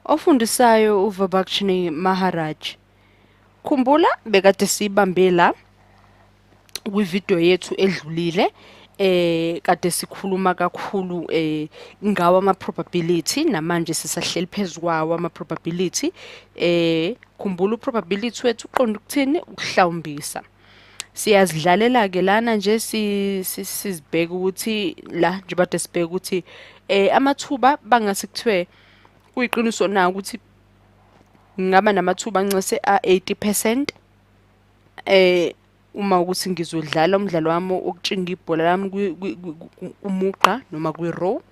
Ofundisayo uVabakhshini Maharaj. Khumbula bekade siyibambe la kwividiyo yethu edlulile, kade sikhuluma kakhulu ngawo ama probability. Namanje sisahleli phezukwawo ama probability. Khumbula uprobability wethu uqonda ukuthini? Ukuhlawumbisa. Siyazidlalela ke lana nje, sizibheka ukuthi la nje bade sibheka ukuthi amathuba bangase kuthiwe kuyiqiniso na ukuthi ngingaba namathuba ancise a-80% uma ukuthi ngizodlala umdlalo wami wokutshinga ibhola lami kumugqa noma kwi-row.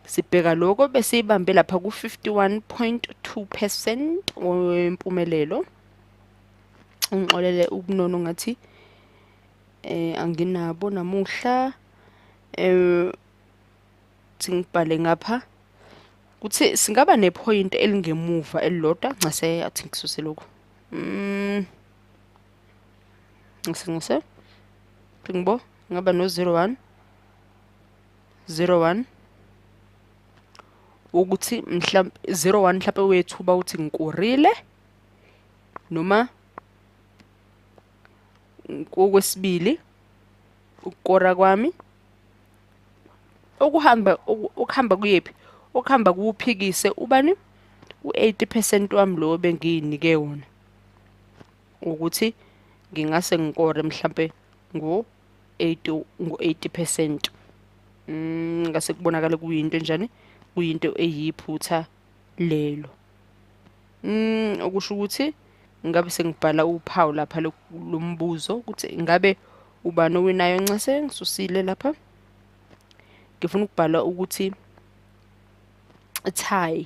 Sibheka lokho besiyibambe lapha ku-51.2% wempumelelo. Ungixolele ubunono ngathi anginabo namuhla. Ngibhale ngapha kuthi singaba nepoint elingemuva elilodwa, ncese athi ngisuse lokhu. Ncese ncese. Ngibo ngaba no 01 01 ukuthi mhlambe 01 mhlambe wethuba uthi ngikorile noma okwesibili ukukora kwami okuhamba okuhamba kuyephi, okuhamba kuwuphikise ubani u-80% wami lo bengiyinike wona ukuthi ngingase ngikore mhlambe ngo-80, ngo-80%. Ngase kubonakala kuyinto enjani, kuyinto eyiphutha lelo. Okusho ukuthi ngabe sengibhala uphawu lapha lombuzo ukuthi ngabe ubani owinayo. Ncese ngisusile lapha, ngifuna ukubhala ukuthi tie.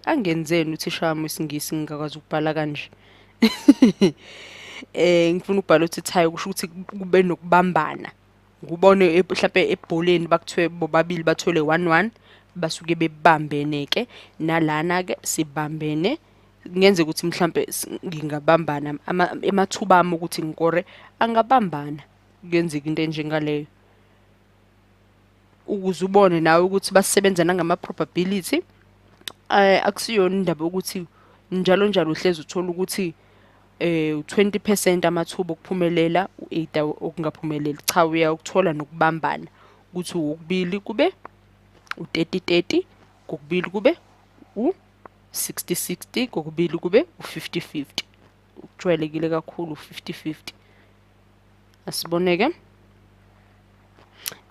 Angenzeni uthisha wami wesiNgisi ngingakwazi ukubhala kanje. Ngifuna ukubhala ukuthi tie kusho ukuthi kube nokubambana. Ngubone mhlambe ebholeni bakuthiwe bobabili bathole 1-1, basuke bebambene ke, nalana ke sibambene. Kungenzeka ukuthi mhlambe ngingabambana emathuba ami ukuthi ngikore angabambana, kuyenzeka into enjengaleyo. Ukuze ubone nawe ukuthi basebenza nangama probability. Akusiyona indaba yokuthi njalo njalo uhlezi uthola ukuthi 20% amathuba okuphumelela, u-8 okungaphumeleli. Cha, uyakuthola nokubambana ukuthi okubili kube u-30-30, kokubili kube u-60-60, kokubili kube u-50-50. Kujwayelekile kakhulu u-50-50. Asiboneke,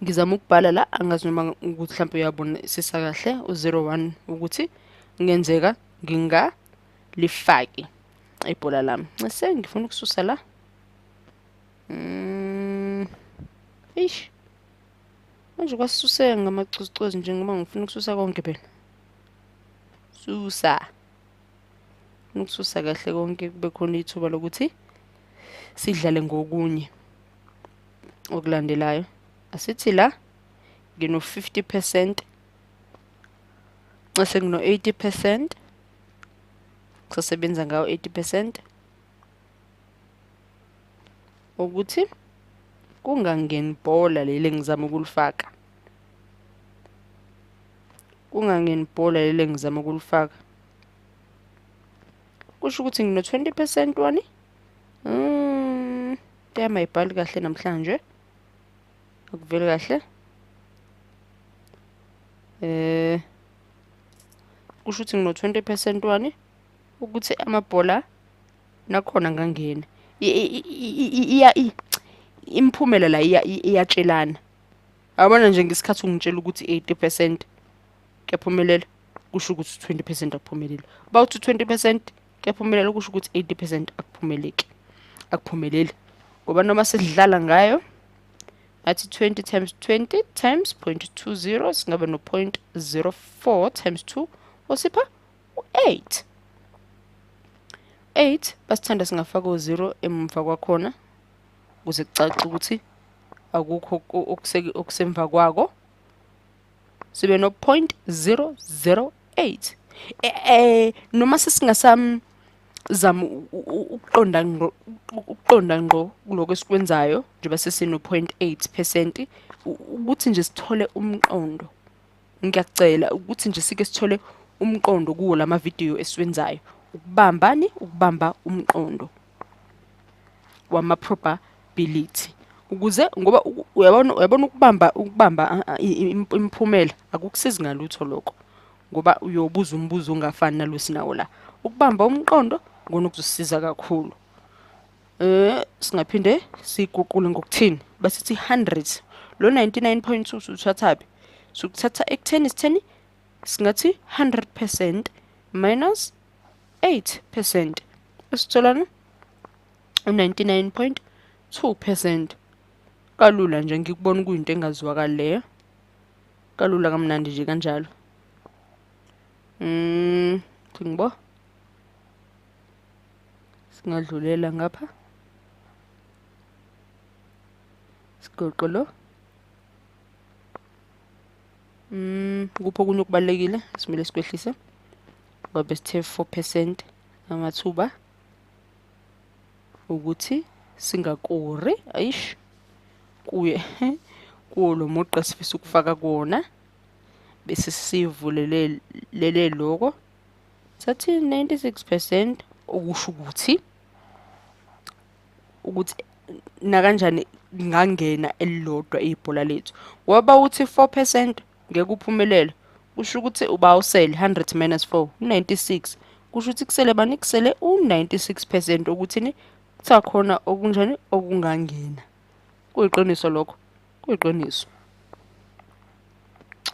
ngizama ukubhala la, angazi noma ukuthi mhlawumbe uyabonisisa kahle u-01 ukuthi kungenzeka ngingalifaki ibhola lami. Ncese ngifuna ukususa la. Eish, manje kwasisuseka ngamacozicozi njengoba ngifuna ukususa konke phela. Susa, ukususa kahle konke, kube khona ithuba lokuthi sidlale ngokunye okulandelayo. Asithi la ngino 50%, ncese ngino 80%, ngisasebenza ngawo 80% ukuthi kungangeni bhola leli engizama ukulifaka, kungangeni bhola leli engizama ukulifaka. Kusho ukuthi ngino 20% wani. Yami ayibhali kahle namhlanje, akuveli kahle. Kusho ukuthi ngino 20% wani ukuthi amabhola nakhona ngangena. Imiphumela la iyatshelana. Yabona nje ngesikhathi ungitshela ukuthi 80% kuyaphumelela, kusho ukuthi 20% akuphumeleli. Bawuthi 20% kuyaphumelela, kusho ukuthi 80% akuphumeleki, akuphumeleli. Ngoba noma sidlala ngayo ngathi 20 times 20 times 0.20 singabe no 0.04 times 2 osipha u-8. 8 basithanda singafaka u-0 emva kwakhona ukuze kucace ukuthi akukho okusemva kwako. Sibe no 0.008. Noma sesingasamzama ukuqonda ngqo, ukuqonda ngqo kuloko esikwenzayo njengoba sesino 0.8%, ukuthi nje sithole umqondo. Ngiyacela ukuthi nje sike sithole umqondo kuwo lama video esiwenzayo. Ukubambani, ukubamba umqondo wama-probability. Ukuze ngoba uyabona ukubamba imiphumela akukusizi ngalutho lokho, ngoba uyobuza umbuzo ongafani nalo sinawo la. Ukubamba umqondo ngona kuzosiza kakhulu. Singaphinde siguqule ngokuthini? Basithi 100. Lo 99.2 suthathaphi? Sukuthatha ekutheni sitheni? Singathi 100% minus 8%. Esitholana u-99.2%. Kalula nje, ngikubona kuyinto engazwakali leyo. Kalula kamnandi nje kanjalo. Ngibo. Singadlulela ngapha. Sigoqo lo. Kupho okunye okubalulekile simele sikwehlise. Ngoba besithe 4% amathuba ukuthi singakori, ayish, kuye kuwo lo mugqa sifisa ukufaka kuwona, bese sivulele lele loko. Sathi 96% okusho ukuthi nakanjani ngangena elilodwa ibhola lethu. Ngoba uthi 4% ngeke uphumelele, kusho ukuthi uba usele 100 minus 4, 96. Kusho ukuthi kusele bani? Kusele u-96% ukuthi kuthiwa okunjani okungangena. Kuyiqiniso lokho, kuyiqiniso.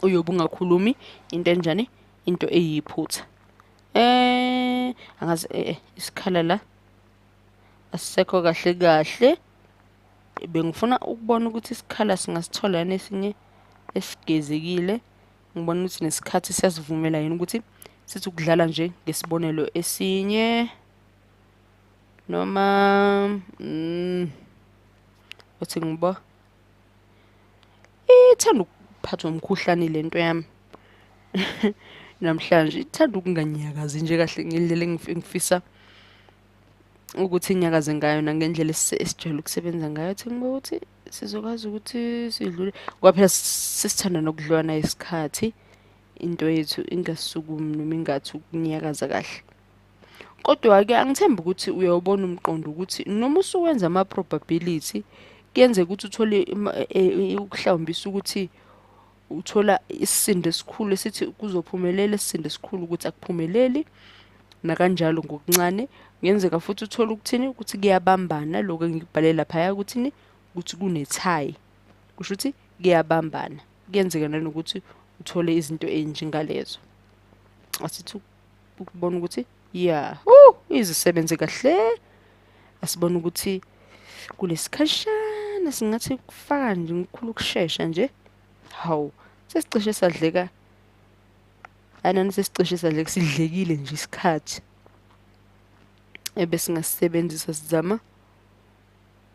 Uyobe ungakhulumi into enjani, into eyiphutha. Angazi isikhala la asisekho kahle kahle. Bengifuna ukubona ukuthi isikhala singasithola yini esinye esigezekile. Ngibona ukuthi nesikhathi siyasivumela yini ukuthi sithi ukudlala nje ngesibonelo esinye noma uthi ngibo ithanda ukuphathwa umkhuhlane lento yami namhlanje, ithanda ukunganyakazi nje kahle ngendlela engifisa ukuthi inyakaze ngayo nangendlela esijwayele ukusebenza ngayo. Thi ngibo ukuthi sizokwazi ukuthi sidlule, ngoba phela sesithanda nokudliwana isikhathi, into yethu ingasukumi noma ingathi ukunyakaza kahle. Kodwa-ke angithembi ukuthi uyawubona umqondo ukuthi noma usuwenza ama-probability kuyenzeka ukuthi uthole ukuhlawumbisa ukuthi uthola isisindo esikhulu esithi kuzophumelela, isisindo esikhulu ukuthi akuphumeleli, nakanjalo ngokuncane. Kungenzeka futhi uthole ukuthini, ukuthi kuyabambana lokho engikubhale laphaya ukuthini, ukuthi kunethayi, kusho ukuthi kuyabambana. Kuyenzeka nanokuthi uthole izinto ezinjengalezo. Asithi ukubona ukuthi ya, izisebenze kahle. Asibone ukuthi kulesikhashana singathi kufaka nje ngokukhulu ukushesha nje. Hawu, sesicishe sadleka. Anani sesicishe sadleka, sidlekile nje isikhathi ebesingasebenzisa sizama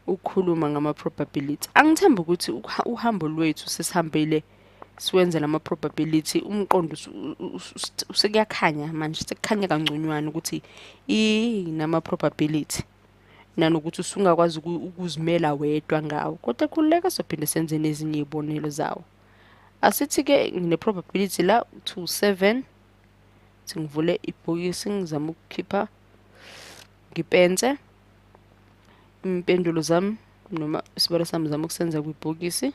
ukukhuluma ngama-probability. Angithembi ukuthi uhambo lwethu sesihambile siwenze lama-probability, umqondo sekuyakhanya manje, sekukhanya kangconywana ukuthi inama-probability nanokuthi usungakwazi ukuzimela wedwa ngawo. Kodwa khululeka, sophinde senze nezinye iy'bonelo zawo. Asithi-ke ngine-probability la 2 7, singivule ibhokisi ngizama ukukhipha ngipense impendulo zami noma isibalo sami ngizama ukusenza kwibhokisi.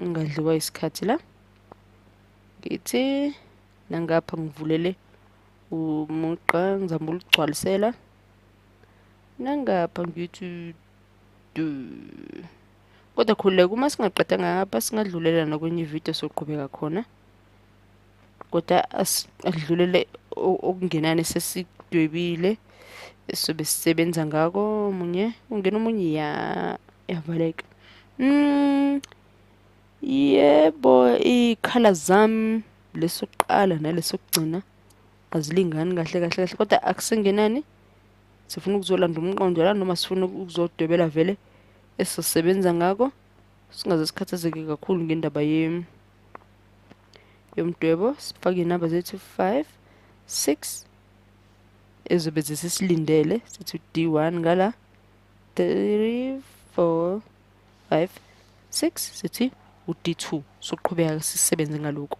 Ngadliwa isikhathi la. Ngithi nangapha ngivulele umugqa ngizama ukugcwalisela, nangapha ngithi du. Kodwa khululeka, uma singaqedanga ngapha singadlulela nakwenye ividiyo soqhubeka khona. Kodwa asidlulele okungenani sesidwebile esobe sisebenza ngako. Omunye ungena, omunye yavaleka. Yebo, iy'khala zami lesokuqala nalesokugcina azilingani kahle kahle kahle, kodwa akusengenani sifuna ukuzolanda umqondo la noma sifuna ukuzodwebela vele esizosebenza ngako, singaze sikhathazeke kakhulu ngendaba yomdwebo. Sifake iy'namba zethu 5 6 ezobe sisilindele, sithi D1 ngala 3 4 5 6, sithi u-D2. Soqhubeka sisebenze ngalokho.